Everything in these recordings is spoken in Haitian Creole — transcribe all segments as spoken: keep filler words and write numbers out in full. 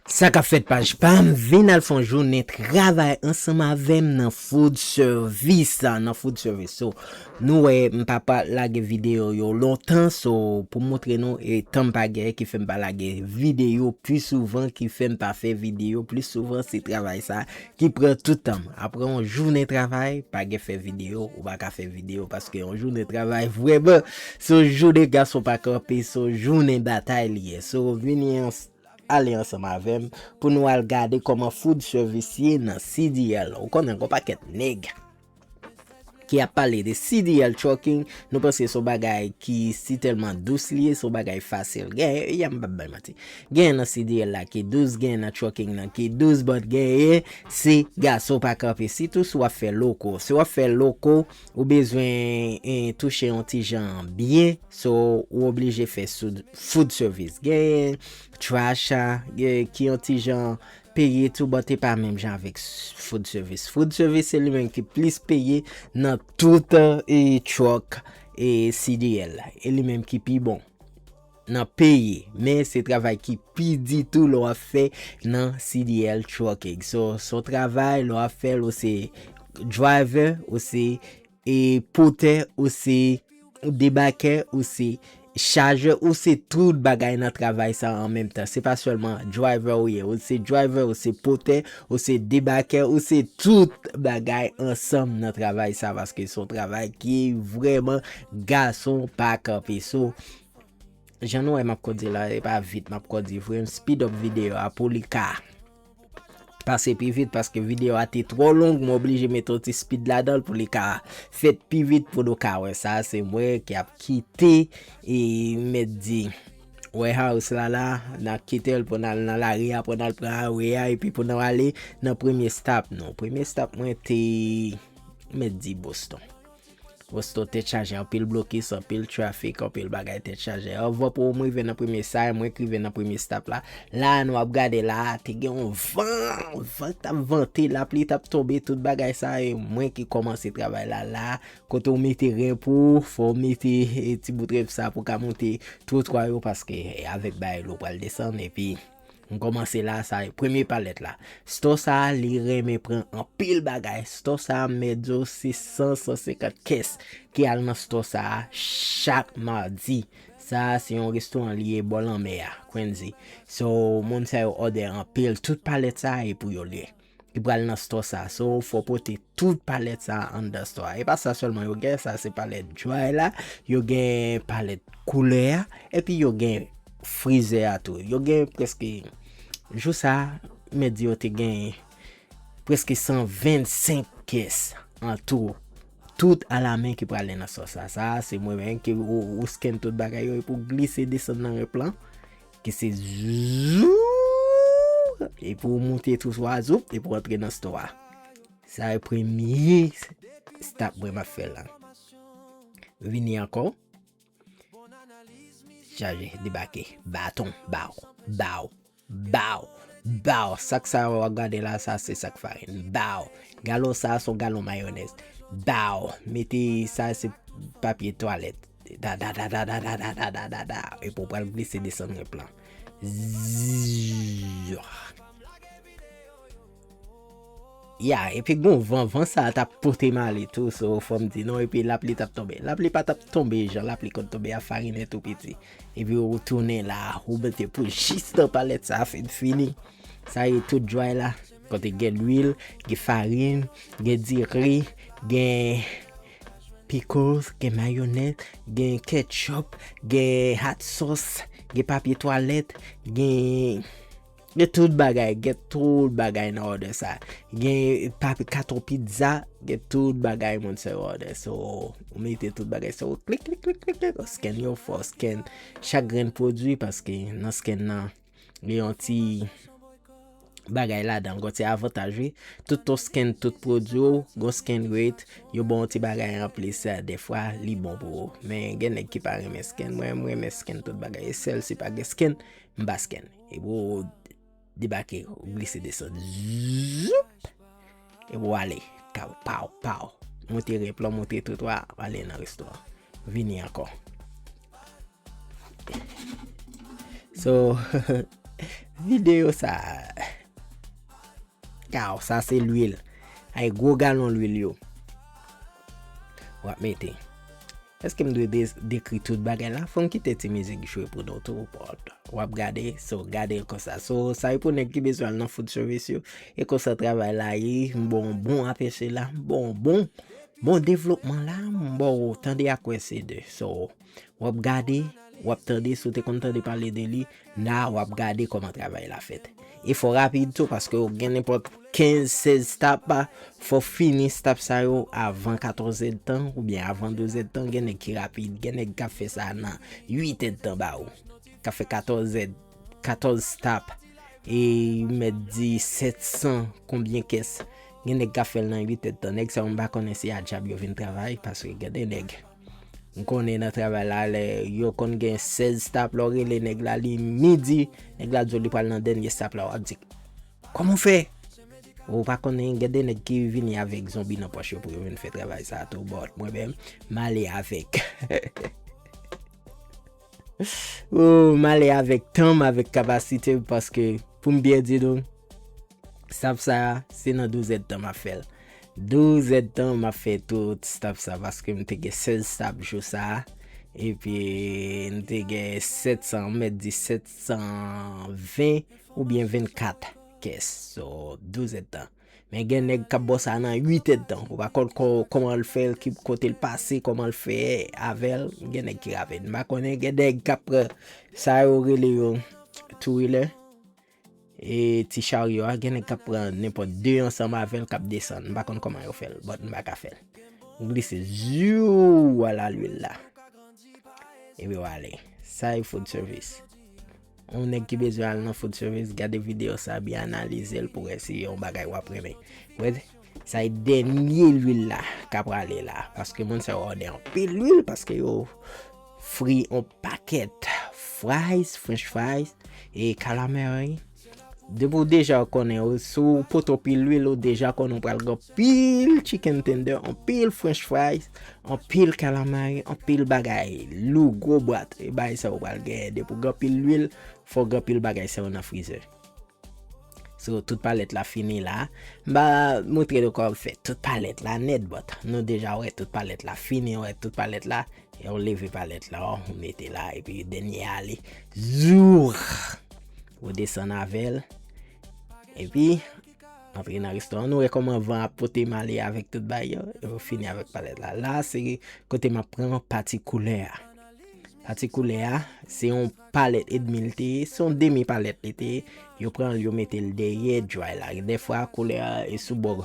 Sa k ap fèt paj pa m, vin al fè yon jounen travay ansanm avè m nan food service, nan food service. So, nou wè, m pa pa lage videyo yo lontan, so, pou m montre nou, e tan m pa gen, ki fè m pa lage videyo pi souvan, ki fè m pa fè videyo pi souvan, se travay sa ki pran tout tan m. Apre yon jounen travay, pa gen fè videyo, ou pa ka fè videyo, paske yon jounen travay, vrèman, se yon jounen gason pa kanpe, se yon jounen batay li ye. So, vini an, ale ansanm avè m pou nou al gade kòman food service ye nan C D L. Ou konnen, gon pakèt nèg ki ap pale de C D L trucking, nou panse se yon bagay ki si tèlman dous li ye, se yon bagay fasil. Gen, ya m p ap bay manti. Gen nan C D L la ki dous, gen nan trucking nan ki dous, but gen se gason pa kanpe. Sitou si w ap fè loko. Si w ap fè loko, ou bezwen eh, touche yon ti jan byen, so ou oblije fè sou food service. Gen trash, ah, gen, ki yon ti jan peye tou, but e pa menm jan avèk s- food service. Food service se li menm ki plis peye nan tout eh, truck eh, C D L la. E li menm ki pi bon nan peye, men se travay ki pi di tou lè w ap fè nan C D L trucking. So, se yon travay lè w ap fè l, ou se driver, ou se e potè, ou se debakè, ou se chajè, ou se tout bagay nan travay sa an menm tan. Se pa sèlman driver ou ye, ou se driver, ou se potè, ou se debakè, ou se tout bagay ansanm nan travay sa, paske se yon travay ki vrèman gason pa kanpe. So, jan nou wè m ap kondui la, e pa vit m ap kondui vre, m speed up videyo a pou li ka pase pi vit, paske videyo a te twò long, mwen oblije mete yon ti speed ladan l pou li ka fèt pi vit, pou nou ka wè sa. Se mwen ki ap kite, e mèt di, warehouse la la, n ap kite l pou n al nan lari a, pou n al pran highway a, epi pou nou ale nan premye stop nou. Premye stop mwen te, mèt di, Boston. Boston tèt chaje, anpil blokis, anpil trafik, anpil bagay tèt chaje. Anvan pou m rive nan premye sa, e mwen k rive nan premye stop la. La, nou ap gade la, te gen yon van, van k t ap vante, lapli t ap tonbe, tout bagay sa, e mwen ki kòmanse travay la, la, kote w mete renp ou, fò w mete eh, ti bout renp sa pou ka monte twotwa yo, paske eh, avèk bagay lou pral desann, epi m kòmanse la, sa e premye palèt la. Store sa a, li renmen pran anpil bagay. Store sa a, m mèt di w, se san, san senkant kès ki al nan store sa a chak madi. Sa a, se yon restoran li ye bò lanmè a, Quincy. So, moun sa yo òdè anpil. Tout palèt sa a, e pou yo li ye. Ki pral nan store sa a. So, fò pote tout palèt sa a anndan store a. E pa sa sèlman yo gen, sa se palèt dry la, yo gen palèt koulè a, epi yo gen frizè a tou. Yo gen prèske, jou sa a, mèt di yo te gen prèske san vennsenk kès an tou. Tout alamen ki prale nan store sa. Sa a, se mwen menm ki ou, ou scan tout bagay yo, epi w glise desann nan renp lan, ki se zou, epi w moute tou swa zoup, epi w antre nan store a. Sa e premye stop mwen m ap fè la. Vini ankò. Chaje, debake, baton, baw, baw, baw, baw. Sak sa w ap gade la, sa se sak farin. Baw. Galon sa, se yon galon mayonèz. Baw. Mete sa, se papye twalèt. Da, da, da, da, da, da, da, da, da, da, da. Epi w pral glise desann renp lan. Zzz. Ya, epi gon van, van sa a t ap pote m ale tou, so fò m di nou, epi lapli t ap tonbe. Lapli pa t ap tonbe jan lapli konn tonbe a, farinen tou piti. Epi ou tounen la, ou mete pou jis tan palèt sa a fin fini. Sa e tout dry la, kote gen lwil, gen farin, gen diri, gen pickles, gen mayonèz, gen ketchup, gen hot sauce, gen papye twalèt, gen, gen tout bagay, gen tout bagay nan òdè sa. Gen papye katon pizza, gen tout bagay moun sa yo òdè. So, ou mete tout bagay sa, ou klik, klik, klik, klik, klik, ou scan yo, fò w scan chak grenn pwodui, paske nan scan nan, gen yon ti bagay ladan, gon ti avantaj wi. Tout ou scan tout pwodui w, gon scan rate, yo ba w ti bagay anplis, eh, defwa li bon pou ou. Men gen nèg ki pa renmen scan, mwen, mwen renmen scan tout bagay. E sèl si pa gen scan, m pa scan. E pou w debake, ou glise desann. Zoup! E pou w ale. Kaw, paw, paw. Monte renp lan, monte twotwa, ale nan restoran. Vini ankò. So, Videyo sa. Kaw, sa se lwil. Ay gwo galon lwil yo. W ap mete. Èske m dwe de- dekri tout bagay la? Fò m kite ti mizik jwe pou nou tou. W ap gade, so gade l konsa. So, sa e pou nèg ki bezwen al nan food service yo. E konsa travay la ye, m ba w yon bon apèsi la, m ba w yon bon, bon devlopman la, m ba w tande ak wè se de. So, w ap gade, w ap tande, si w te konn tande pale de li, la w ap gade kòman travay la fèt. E fò rapid tou, paske w gen nenpòt kenz, sèz stop, fò fini stop sa yo avan katòz èdtan, oubyen avan douz èdtan, gen nèg ki rapid, gen nèg k ap fè sa nan uit èdtan ba ou, k ap fè katòz èd, katòz stop, e mèt di sèt san konbyen kès, gen nèg k ap fè l nan uit èdtan, nèg sa yo m pa konnen si a djab yo vin travay, paske gen de nèg, m konnen nan travay la, lè yo konn gen sèz stop, lè w rele nèg la, li midi, nèg la di w li pral nan dènye stop la, w ap di, kòman w fè? Ou pa konnen, gen de nèg ki vini avèk zonbi nan pòch yo pou yo vin fè travay sa a tou, but mwen menm, m ale avèk. Oh, m ale avèk tan m, avèk kapasite m, paske, pou m byen di nou, stop sa a, se nan douz èdtan m ap fè l. Douz èdtan m ap fè tout stop sa, paske m te gen sèz stop jou sa a, epi m te gen sèt san, m mèt di sèt san ven oubyen vennkat kès, so, douz èdtan. Men gen nèg k ap ba w sa nan uit èdtan. Ou pa konn kò- kòman l fè l, ki kote l pase, kòman l fè avè l. Gen nèg ki rapid. M pa konnen, gen nèg k ap pran sa yo rele yo two wheeler. E ti charyo a, gen nèg k ap pran nenpòt de ansanm avè l k ap desann. M pa konn kòman yo fè l, but m pa ka fè l. M glise, ziw, wala lwil la. Epi w ale. Sa e food service. Yon nèg ki bezwen al nan food service, gade videyo sa, byen analize l pou wè si yon bagay w ap renmen. Wè, sa e dènye lwil la k ap prale la. Paske moun sa yo òdè anpil lwil, paske yo fri yon pakèt fries, french fries, e calamari. Depi w deja konnen, ou, si w pote yon pil lwil, ou deja konnen w pral gen anpil chicken tender, anpil french fries, anpil calamari, anpil bagay lou, gwo bwat. E bagay sa yo pral genyen. Depi w gen anpil lwil, fò w gen anpil bagay sa yo nan freezer. So, tout palèt la fini la. M pa montre nou kòman fè tout palèt la nèt, but nou deja wè tout palèt la fini, wè tout palèt la. E w leve palèt la, w mete la, epi dènye ale. Zour! Ou desann avè l. Epi, antre nan restoran. Nou wè kòman van ap pote m ale avèk tout bagay yo. E w fini avèk palèt la. La, se kote m ap pran pati koulè a. Pati koulè a, se yon palèt edmi l te ye. Se yon demi palèt li te ye. Yo pran l, yo mete l dèyè dry la. Dèfwa, koulè a e sou bò,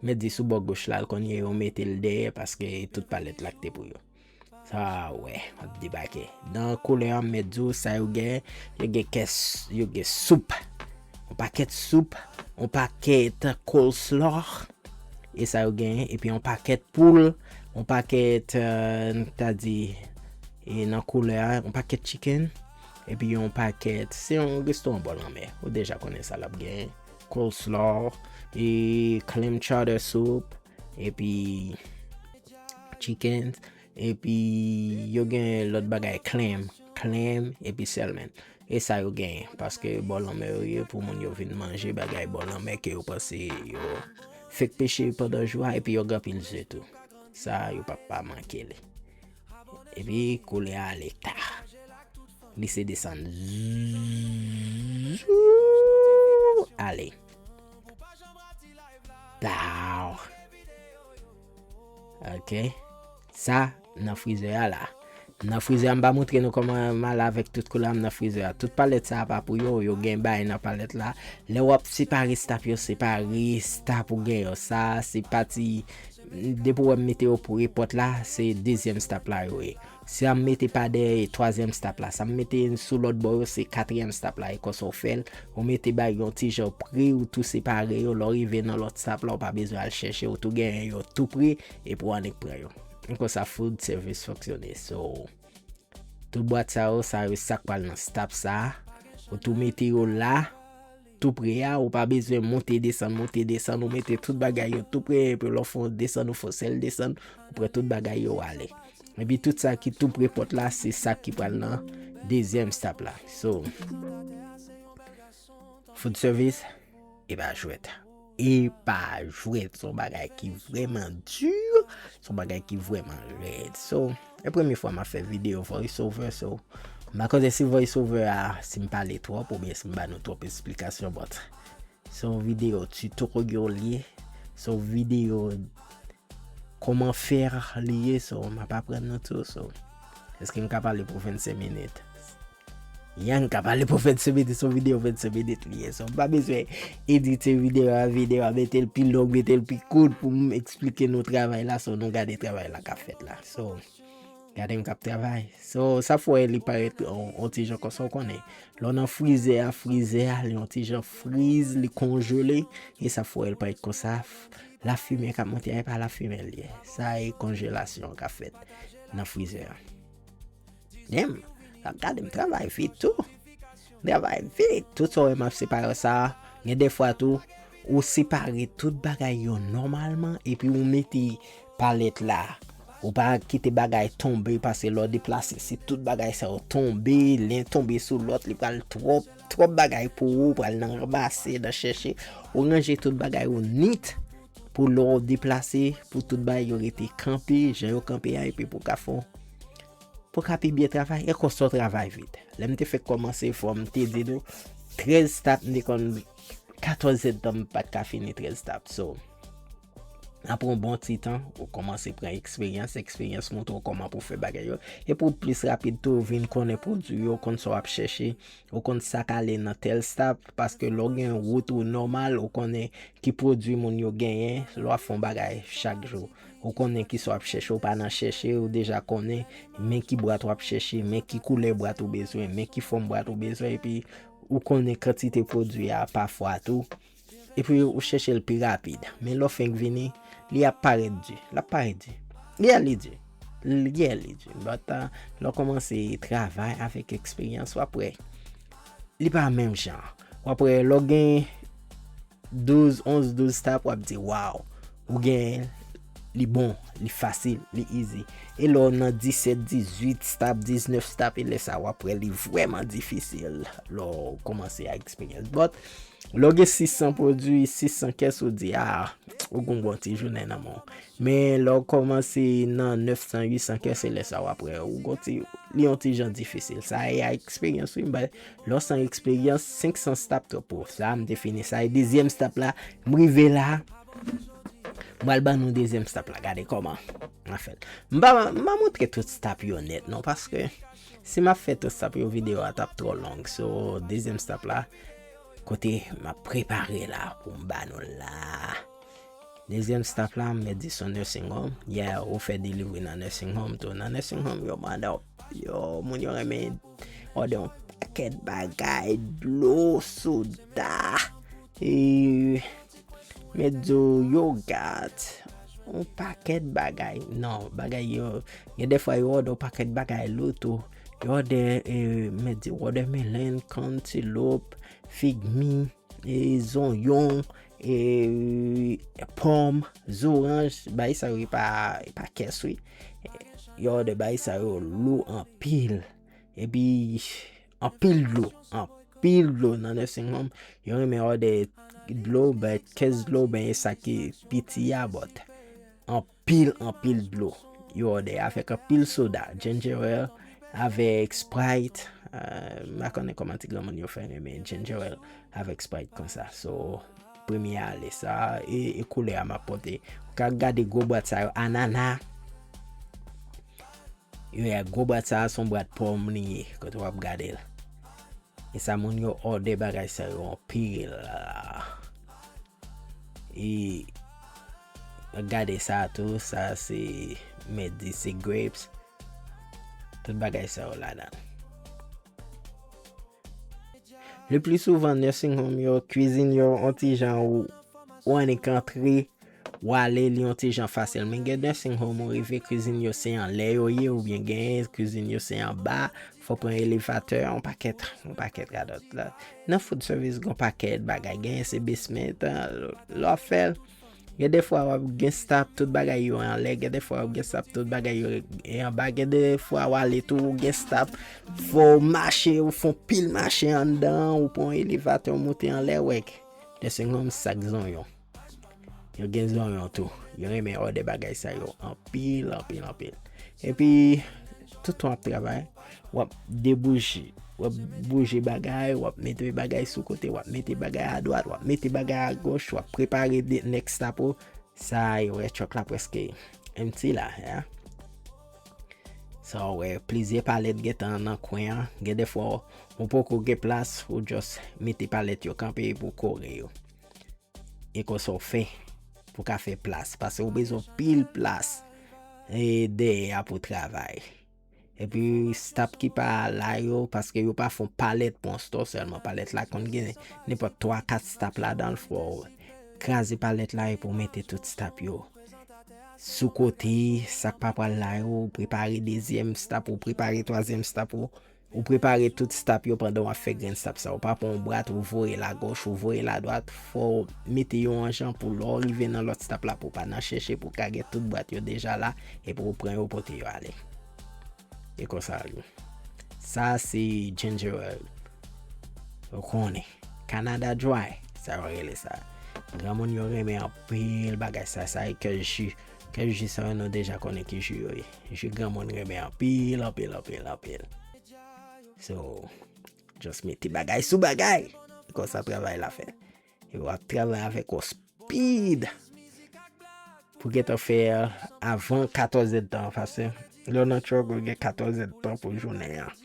mèt di sou bò goch la, l konn ye, yo mete l dèyè paske tout palèt la ki te pou yo. Sa, wè, ap debake. Nan koulè a, m mèt di w, sa yo gen, yo gen kès, yo gen soup. Yon pakèt soup, yon pakèt coleslaw, e sa yo gen, epi yon pakèt poul, yon pakèt, euh, n ta di, e nan koulè a, yon pakèt chicken, epi yon pakèt, se yon restoran bò lanmè. Ou deja konnen sa l ap gen. Coleslaw, e clam chowder soup, epi chicken, epi yo gen lòt bagay, clam, clam, epi salmon. E sa yo genyen, paske bò lanmè yo ye pou moun yo vin manje bagay bò lanmè ke yo panse yo fèk peche pandan jou a, epi yo gen anpil ze tou. Sa yo p ap pa manke li. Epi koulè a ale ta. Li se desann. Zou! Ale. Pow! Ok. Sa, nan frizè a la. Nan frizè a, m pa montre nou kòman m ale avèk tout koulè a m nan frizè a. Tout palèt sa a pa pou yo, yo gen bagay nan palèt la. Lè w ap separe stop yo, separe stop ou gen yo. Sa, se pati, depi w wè m mete yo pre pòt la, se dezyèm stop la yo ye. Sa m mete pa dèyè, e twazyèm stop la. Sa m mete sou lòt bò yo, se katriyèm stop la. E konsa w fè l, ou mete bagay yon ti jan pre, ou tou separe yo. Lè w rive nan lòt stop la, ou pa bezwen al chèche, ou tou genyen yo tou pre, epi w annik pran yo. Konsa food service fonksyone. So, tout bwat sa yo, sa yo sa k pral nan stop sa a. Ou tou mete yo la, tou pre a, ou pa bezwen monte desann, monte desann, ou mete tout bagay yo tou pre, epi lè w fè w desann, ou fè w sèl desann, ou pran tout bagay yo ale. Epi tout sa ki tou pre pòt la, se sa ki pral nan dezyèm stop la. So, Food service, e pa jwèt. E pa jwèt, se yon bagay ki vrèman di, se yon bagay ki vrèman rèd. So, e premye fwa m ap fè videyo voice over, so, m pa konnen si voice over a, si m pale twòp oubyen si m ba nou twòp esplikasyon, but se yon videyo tutorial li ye, se yon videyo kòman fè li ye, so, m ap aprann nou tou, so, èske m ka pale pou vennsenk minit? Ya, m ka pale pou vennsenk minit, se yon videyo vennsenk minit li ye, so, m pa bezwen edite videyo a, videyo a, mete l pi long, mete l pi kout pou m eksplike nou travay la, so, nou gade travay la k ap fèt la, so, gade m k ap travay, so, sa fè li parèt yon, yon ti jan konsa, w konnen, lè w nan frizè a, frizè a, li yon ti jan friz, li konjele, e sa fè l parèt konsa, lafimen k ap monte a, e pa lafimen l ye. Sa e konjelasyon k ap fèt nan frizè a. Damn, ap gade m travay vit tou. M travay vit. Tout sa w wè m ap separe sa, gen de fwa tou, ou separe tout bagay yo nòmalman, epi ou mete palèt la. Ou pa kite bagay tonbe, paske lè w deplase, si tout bagay sa yo tonbe, len tonbe sou lòt, li pral twòp, twòp bagay pou ou, ou pral nan ranmase, nan chèche. Ou ranje tout bagay ou nit, pou lè w deplase, pou tout bagay yo rete kanpe, jan yo kanpe a, epi pou w ka fè, pou w ka pi byen travay, e konsa w travay vit. Lè m te fèk kòmanse, fò m te di nou, trèz stap, m te konn katòz èdtan, m pa t ka fini trèz stap. So, apre yon bon ti tan, ou kòmanse pran eksperyans, eksperyans montre w kòman pou w fè bagay yo. E pou w plis rapid tou, ou vin konnen pwodui yo, konn sa w ap chèche, ou konn sa k ale nan tèl stap, paske lè w gen wout ou nòmal, ou konnen ki pwodui moun yo genyen, lè w ap fè yon bagay chak jou. Ou konnen ki sa w ap chèche, ou pa nan chèche, ou deja konnen men ki bwat w ap chèche, men ki koulè bwat ou bezwen, men ki fòm bwat ou bezwen, epi ou konnen kantite pwodui a pa fwa tou. Epi ou chèche l pi rapid. Men lè w fenk vini, li ap parèt di. L ap parèt di. Yeah, li di. L-, yeah, li di. But, uh, lè w kòmanse travay avèk eksperyans, w ap wè li pa menm jan. W ap wè lè w gen douz, onz, douz stap, w ap di, "Wow, ou genyen, li bon, li fasil, li easy." E lè w nan disèt, dizuit stap, diznèf stap, e lè sa, w ap wè li vrèman difisil lè w kòmanse a eksperyans. But, lè w gen sis san pwodui, sis san kès, ou di, "Ah, ou gon bon ti jounen nan men w." Men lè w kòmanse nan nèf san, uit san kès, se lè sa w ap wè ou gon ti, li yon ti jan difisil. Sa e a eksperyans, wi, m bay. Lè w san eksperyans, senk san stap twòp pou ou. Sa, m te fini sa. E dezyèm stap la, m rive la. M pral ban nou dezyèm stap la. Gade kòman m ap fè l. M pa, m pa montre tout stap yo nèt, non, paske si m ap fè tout stap yo, videyo a t ap twò long. So, dezyèm stap la, kote m ap prepare la pou m ba nou la. Dezyèm stap la, m mèt di se yon nursing home. Yeah, ou fè delivri nan nursing home tou. Nan nursing home, yo mande w, yo, moun yo renmen òdè yon pakèt bagay, dlo, soda, e, mèt di w, yogat, yon pakèt bagay. Non, bagay yo, gen de fwa yo òdè yon pakèt bagay lou tou. Yo òdè, e, mèt di w, watermelon, cantaloupe, fig mi, e, zonyon, e, pòm, zoranj, bagay sa yo e pa, e pa kès, wi. Yo òdè bagay sa yo lou anpil. Epi, anpil dlo, anpil dlo nan nursing home. Yo renmen òdè dlo, but kès dlo, ben, e sa ki piti a, but anpil, anpil dlo. Yo òdè avèk anpil soda, ginger ale, avèk Sprite, euh, m pa konnen kòman ti granmoun yo fè renmen ginger ale avèk Sprite konsa. So, premye ale sa, e, e koulè a m ap pote. Ou ka gade gwo bwat sa yo, anana. Yo, gwo bwat sa, se yon bwat pòm li ye, kote w ap gade l. E sa moun yo òdè bagay sa yo anpil. E gade sa tou, sa se, mèt di se grapes. Tout bagay sa yo ladan. Le pli souvan, nursing home yo, kwizin yo, yon ti jan ou, ou annik antre, w ale, li yon ti jan fasil. Men gen nursing home ou rive, kwizin yo se anlè yo ye, oubyen gen kwizin yo se anba, fò pran elevatè, yon pakèt, yon pakèt radòt la. Nan food service, gen yon pakèt bagay, gen se basement, lè w ap fè l, Gen de fwa w ap gen stop, tout bagay yo anlè. Gen de fwa w ap gen stop, tout bagay yo e anba. Gen de fwa w ale tou, ou gen stop, fò w mache, ou fè yon pil mache anndan, ou pran yon elevatè, ou moute anlè, wè. Lè se yon sak zonyon. Yo gen zonyon tou. Yo renmen wè de bagay sa yo anpil, anpil, anpil. Epi, tout tan w ap travay, w ap debouje, w ap bouje bagay, w ap mete bagay sou kote, w ap mete bagay adwat, w ap mete bagay agoch, w ap prepare de next stop ou. Sa yo wè truck la prèske empty la, ya. Sa w wè, plizyè palèt gentan nan kwen an. Gen de fwa, ou poko gen plas, ou just mete palèt yo kanpe epi w kore yo. E konsa w fè pou w ka fè plas, paske ou bezwen pil plas e dèyè a pou travay. Epi stop ki pa la yo, paske yo pa fè yon palèt pou yon store sèlman. Palèt la konn gen nenpòt twa, kat stop ladan l, fò w kraze palèt la epi w mete tout stop yo sou kote, sa k pa pral la yo, ou prepare dezyèm stop, ou prepare twazyèm stop, ou, ou prepare tout stop yo pandan w ap fè grenn stop sa. Ou pa pran yon bwat, ou voye l agoch, ou voye l adwat, fò w mete yo an jan pou lè w rive nan lòt stop la, pou w pa nan chèche, pou w ka gen tout bwat yo deja la, epi w pran yo, w pote yo ale. E konsa l ye. Sa se ginger ale. Ou konnen. Canada Dry, sa yo rele sa. Granmoun yo renmen anpil bagay sa. Sa e kèk ji. Kèk ji sa yo nou deja konnen ki ji yo ye. Ji granmoun renmen anpil, anpil, anpil, anpil. So, just mete bagay sou bagay. Konsa travay la fèt. E w ap travay avèk yon speed pou gentan fè avan katòz èdtan, paske lè w nan truck ou gen katòz èdtan pou jounen an.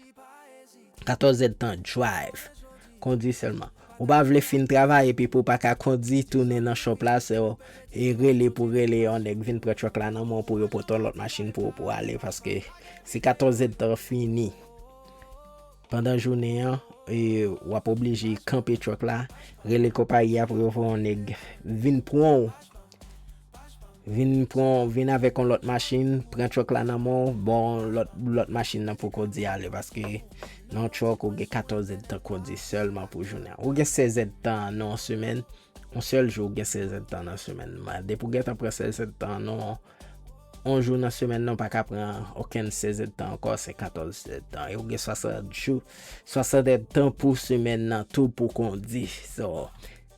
Katòz èdtan drive. Kondi sèlman. Ou pa vle fin travay epi pou w pa ka kondi tounen nan shop la, se w e rele pou rele yon nèg vin pran truck la nan men w pou yo pote yon lòt machin pou ou pou w ale, paske se katòz èdtan fini. Pandan jounen an, e, w ap oblije kanpe truck la, rele konpayi a pou yo voye yon nèg vin pran w. Vin pran, vin avèk yon lòt machin, pran truck la nan men w, ba w lòt, lòt machin nan pou kondi ale, paske nan yon truck ou gen katòz èdtan kondi sèlman pou jounen an. Ou gen sèz èdtan nan yon semèn, yon sèl jou ou gen sèz èdtan nan semèn. Depi w gentan pran sèz èdtan nan yon jou nan semèn nan, ou pa ka pran okenn sèz èdtan ankò, se katòz èdtan. E ou gen swasant jou, swasant èdtan pou semèn nan tou pou kondi. So,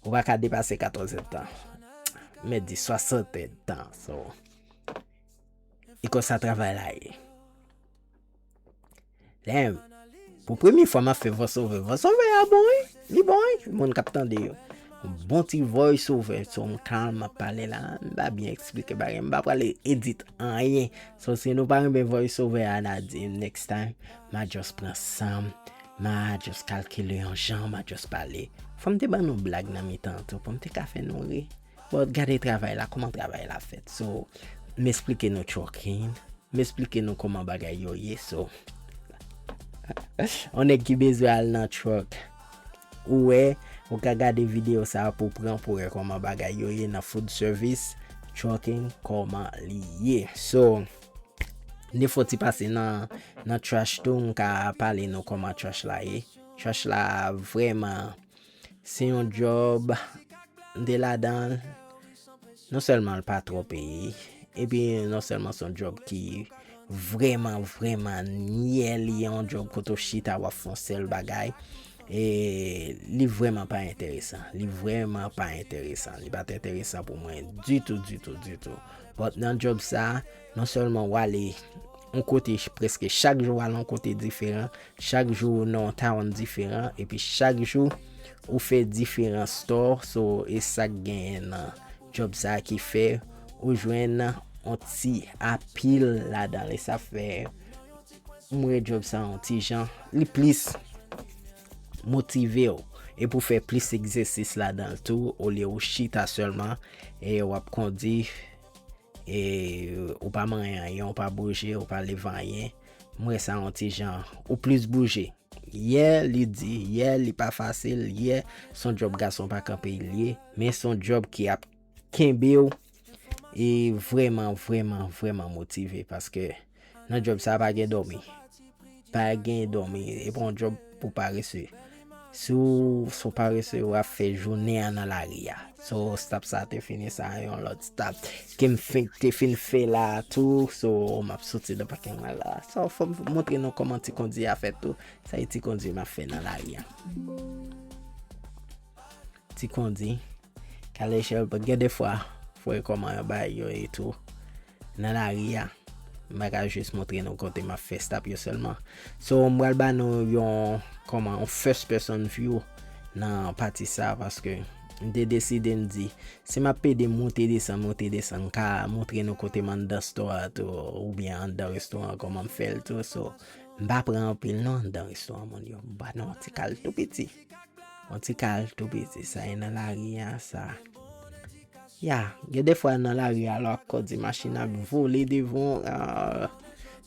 ou pa ka depase katòz èdtan. Men di swasant èdtan. So, e konsa travay la ye. Lè, pou premye fwa m ap fè voice over. Voice over a bon, wi. Li bon, wi. Moun k ap tande yo. Bon ti voice over. So, m kalm, m ap pale la. M pa byen eksplike bagay. M pa prale edit anyen. So, si nou pa renmen voice over a, n a di m next time. M a just pran san m. M a just kalkile yon jan. M a just pale. Fò m te ban nou blag nan mitan an tou. Pou m te ka fè nou ri. But gade travay la, kòman travay la fèt. So, m esplike nou trucking. M esplike nou kòman bagay yo ye, so. Yon nèg ki bezwen al nan truck. Ou wè, ou ka gade videyo sa a pou pran pou wè kòman bagay yo ye nan food service, trucking, kòman li ye. So, n te fè yon ti pase nan, nan trash tou, m ka pale nou kòman trash la ye. Trash la vrèman Se yon djòb, m te ladan l. Non sèlman l pa twò peye, epi non sèlman se yon djòb ki vrèman, vrèman nyè, li yon djòb kote w chita w ap fè yon sèl bagay. E li vrèman pa enteresan. Li vrèman pa enteresan. Li pa t enteresan pou mwen ditou, ditou, ditou. But nan djòb sa, non sèlman w ale yon kote ch-, prèske chak jou w al yon kote diferan, chak jou w nan yon town diferan, epi chak jou ou fè diferan store, so e sa k genyen nan djòb sa ki fè ou jwenn yon ti apil ladan l, e sa fè mwen djòb sa yon ti jan, li plis motive w, e pou fè plis egzèsis ladan l tou, olye ou chita sèlman, e w ap kondi, e ou pa manyen anyen, ou pa bouje, ou pa leve anyen. M wè sa yon ti jan, ou plis bouje. Yè, li di, yè, li pa fasil, yè, se yon djòb gason pa kanpe l ye, men se yon djòb ki ap kenbe w, e vrèman, vrèman, vrèman motive, paske nan djòb sa pa gen dòmi. Pa gen dòmi, e pa yon djòb pou parese. Si w, si w parese, w ap fè jounen an nan lari a. So, stop sa te fini, sa yon lòt stop ke m fenk te fin fè la a tou. So, m ap soti nan pakin mwen la. So, fò m montre nou kòman ti kondi a fèt tou. Sa e ti kondi m ap fè nan lari a. Ti kondi. Kale chèl, gen de fwa, fò e kòman yon bagay yo e tou. Nan lari a. M pa ka jis montre nou kote m ap fè stop yo sèlman. So, m pral ba nou yon, kòman, yon first person view nan pati sa, paske m te deside m di, si m ap pede monte desann, monte desann, m ka montre nou kote m anndan store a tou, oubyen anndan restoran, kòman m fè l tou. So, m pa pran anpil non anndan restoran moun yo. M ba nou yon ti kal tou piti. Yon ti kal tou piti. Sa e nan lari a, sa. Ya, gen de fwa nan lari a, lè w ap kondi machin ap vole devan w, ah,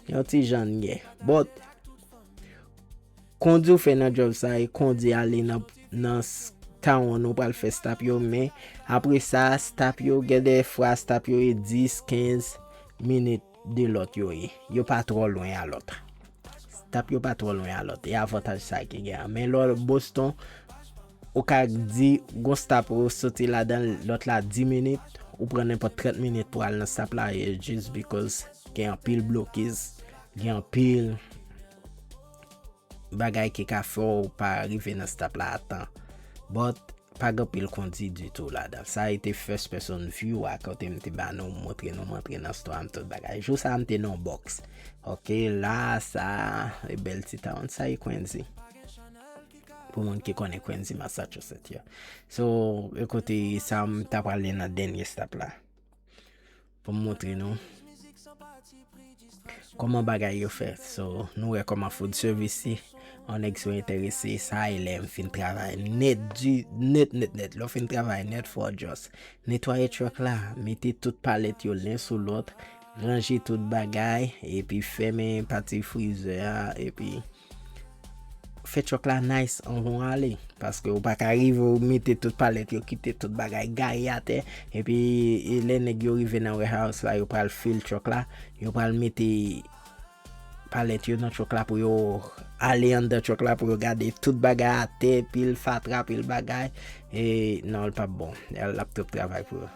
yon ti jan n gen. But, kondi w fè nan djòb sa, e kondi ale nan, nan s-, town ou pral fè stop yo, men apre sa, stop yo, gen de fwa stop yo e dis, kenz minit de lòt yo ye. Yo pa twò lwen a lòt. Stop yo pa twò lwen a lòt. E avantaj sa ki gen an. Men lè w Boston, ou ka di, gon stop ou soti ladan l, lòt la dis minit, ou pran nenpòt trant minit pou al nan stop la, e just because gen anpil blokis, gen anpil bagay ki ka fè w pa rive nan stop la a tan. But, pa gen anpil kondi ditou ladan. Sa e te first person view a kote m te ba nou, montre nou, m antre nan store a, m tout bagay. Jou sa a m te nan yon box. Ok, la sa, e bèl ti town, sa e Quincy. Pou moun ki konnen Quincy, Massachusetts, yo. So, e kote sa, m ta prale nan dènye stop la. Pou m montre nou kòman bagay yo fèt. So, nou wè kòman food service ye. Yon nèg si w enterese, sa e lè m fin travay nèt di, nèt, nèt, nèt. Lè w fin travay nèt, fò w just netwaye truck la, mete tout palèt yo len sou lòt, ranje tout bagay, epi fèmen pati freezer a, epi fè truck la nice anvan w ale. Paske ou pa ka rive ou mete tout palèt yo, kite tout bagay gaye atè. Epi, e lè nèg yo rive nan warehouse la, yo pral fill truck la. Yo pral mete palèt yo nan truck la pou yo ale anndan truck la pou yo gade tout bagay atè, pil fatra, pil bagay. E non, l p ap bon. L ap twòp travay pou yo.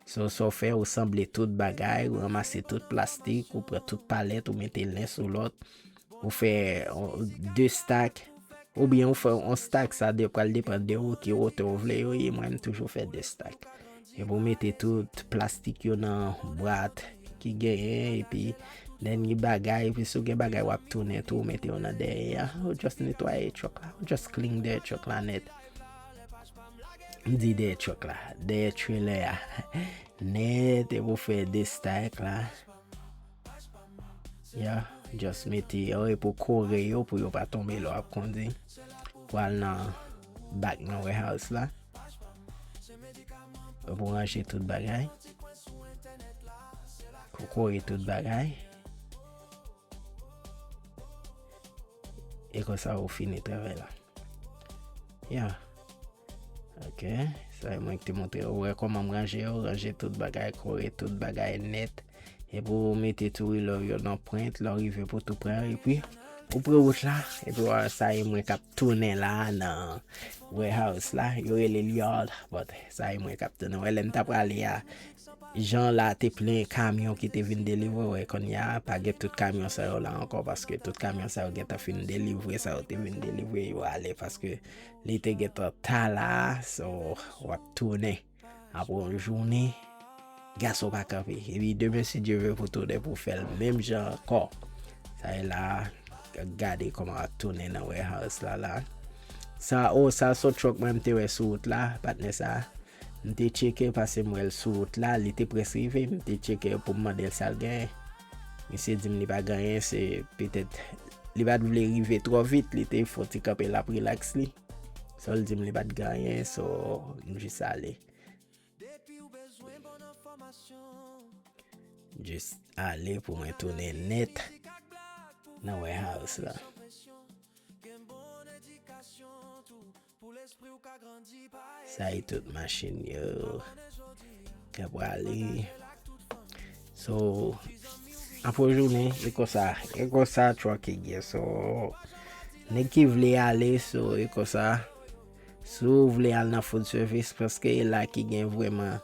So, sa w fè, ou sanble tout bagay, ou ranmase tout plastik, ou pran tout palèt, ou mete len sou lòt, ou fè, on, de stack, oubyen ou fè on stack, sa de, pral depann de ou ki wotè ou vle yo ye, mwen m toujou fè de stack. Epi ou mete tout plastik yo nan bwat ki genyen, epi dènye bagay, epi si w gen bagay w ap tounen tou, ou mete yo nan dèyè a, ou just netwaye truck la, ou just clean dèyè truck la nèt. M di dèyè truck la, dèyè trailer a nèt, epi ou fè de stack la. Ya, just mete yo epi w kore yo pou yo pa tonbe lè w ap kondi. Pou al nan back nan warehouse la. Epi w ranje tout bagay. Ou kore tout bagay. E konsa ou fini travay la. Ya. Ok, sa e mwen ki te montre yo. Ou wè kòman m ranje yo, ranje tout bagay, kore tout bagay nèt. Epi w mete tou reload yo nan pwent, lè w rive pou tou pran, epi ou pran wout la, epi w wè sa e mwen k ap tounen la nan warehouse la, yo rele l yard, but sa e mwen k ap tounen. Wè lè m ta prale a, jan la te plen kamyon ki te vin delivre, wè kounye a, pa gen tout kamyon sa yo la ankò, paske tout kamyon sa yo gentan fin delivre, sa yo te vin delivre, yo ale, paske li te gentan ta la, so, w ap tounen. Apre yon jounen, gason pa kanpe. Epi demen, si Dye vle, pou tounen pou fè l menm jan ankò. Sa e la, gade kòman w ap tounen nan warehouse la, la. Sa, o, sa se yon truck mwen m te wè sou wout la, patnè sa. M te tcheke, pase m wè l sou wout la, li te près rive, m te tcheke pou m mande l sa l genyen. Misye di m li pa gen anyen, se petèt li pa t vle rive twò vit, li te fè yon ti kanpe l ap relax li. So, l di m li pa t gen anyen, so, m jis ale. Jis ale pou mwen tounen nèt nan warehouse la. Sa e tout machin yo k ap prale. So, apre jounen, e konsa, e konsa truck ki gen. So, nèg ki vle ale, so, e konsa, Si w vle al nan food service, paske e la ki gen vrèman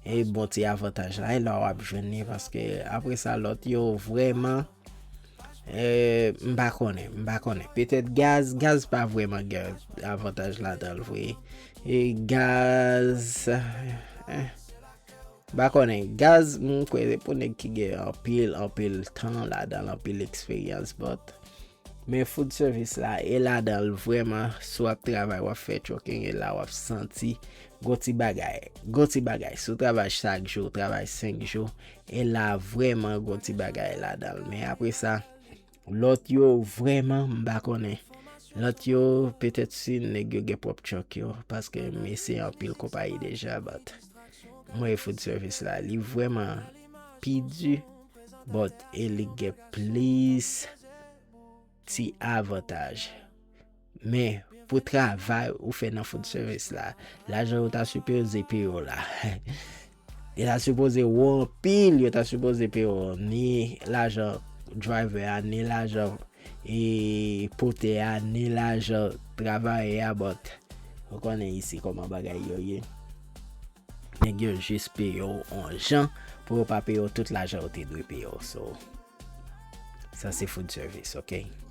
e bon ti avantaj la, e la w ap jwenn li, paske apre sa lòt yo vrèman e, m pa konnen, m pa konnen. Petèt gaz, gaz pa vrèman gen avantaj ladan l vre. E gaz, eh, m pa konnen. Gaz, m kwè se pou nèg ki gen anpil, anpil tan ladan l, anpil eksperyans, but men food service la, e ladan l vrèman, si w ap travay, w ap fè trucking, e la w ap santi gon ti bagay, gon ti bagay. Si w travay chak jou, w travay senk jou, e la vrèman gon ti bagay ladan l. Men apre sa, lòt yo vrèman, m pa konnen. Lòt yo, petèt si nèg yo gen pwòp truck yo, paske m eseye anpil konpayi deja, but mwen food service la, li vrèman pi di, but e li gen plis ti avantaj. Men, pou travay ou fè nan food service la, lajan yo ta sipoze peye w la. Yo ta sipoze wo anpil, yo ta sipoze peye w ni lajan driver a, ni lajan e potè a, ni lajan travayè a, but ou konnen isi kòman bagay yo ye. Nèg yo jis peye w on jan pou yo pa peye w tout lajan yo te dwe peye w. So, sa se food service, ok?